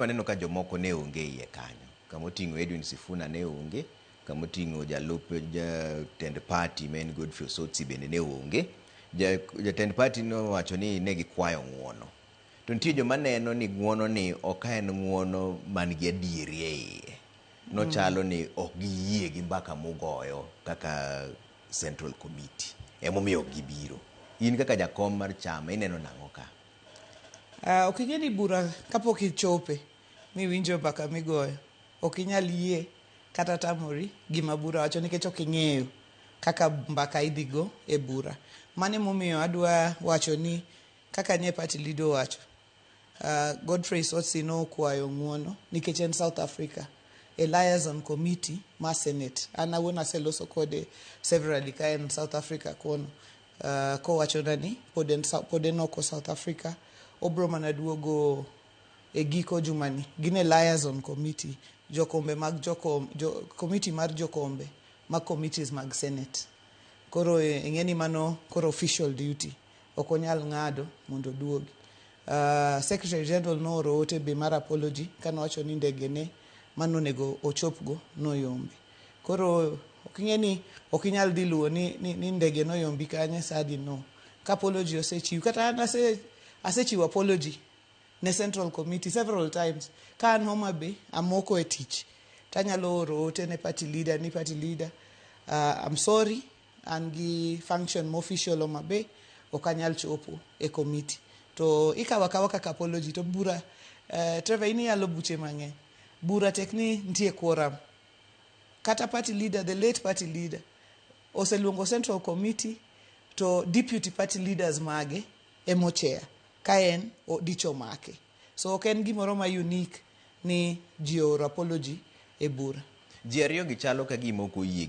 Waneno ka jomoko ne onge iye kanyo. Kamoting'o Edwin Sifuna ne onge, kamoting'o jalup jatend party ma en Godfrey Osotsi bende ne onge. Jatend party nowacho ni ne gikwayo ng'uono. To nitie joma neno ni ng'uono ni ok en ng'uono man gi adieri e iye. Nochalo ni ok giyie gi mbaka mugoyo kaka Central Committee. Emomiyo ok gibiro. In kaka jakom mar chama ineno nang'o ka? Ok ing'e ni bura kapok ichope miwinjo mbaka migoyo, ok inyal yie kata tamori gima bura wacho nikech ok ing'eyo kaka mbaka idhi go e bura. Mano emomiyo adwa wacho ni kaka nye party leader owacho, Godfrey Osotsi nokwayo ng'uono nikech en South Africa e liaison committee ma Senate. An awuon aseloso kode severally ka en South Africa kono. Kowachona ni pod en oko South Africa, obro mana duogo e giko jumani. Gin e liaison committee, jokombe mag committee mar jokombe mag committees mag Senate. Koro ing'e ni mano koro official duty, ok onyal ng'ado mondo oduogi. Secretary General nooro ote be mar apology kanowacho ni ndege ne manonego ochopgo noyombi. Koro ok ing'e ni ok inyal dhi luwo ni ndege noyombi kanye sadi no. Ka apology osechiw, kata an asechiwo apology ne Central Committee several times. Ka an Homa Bay, amoko e tich. Tanyalo oro ote ne party leader ni party leader, I'm sorry, an gi function mo official Homa Bay, ok anyal chopo e committee. To ikawo akawa kaka apology to bura, Trevor, in iyalo buche mang'eny. Bura tek ni nitie quorum. Kata party leader, the late party leader, oseluongo Central Committee to deputy party leaders mage emo chair ka en dich omake. So ok en gimoro ma unique ni ji ooro apology e bura. Ji ariyo gi chalo ka gima ok oyie gi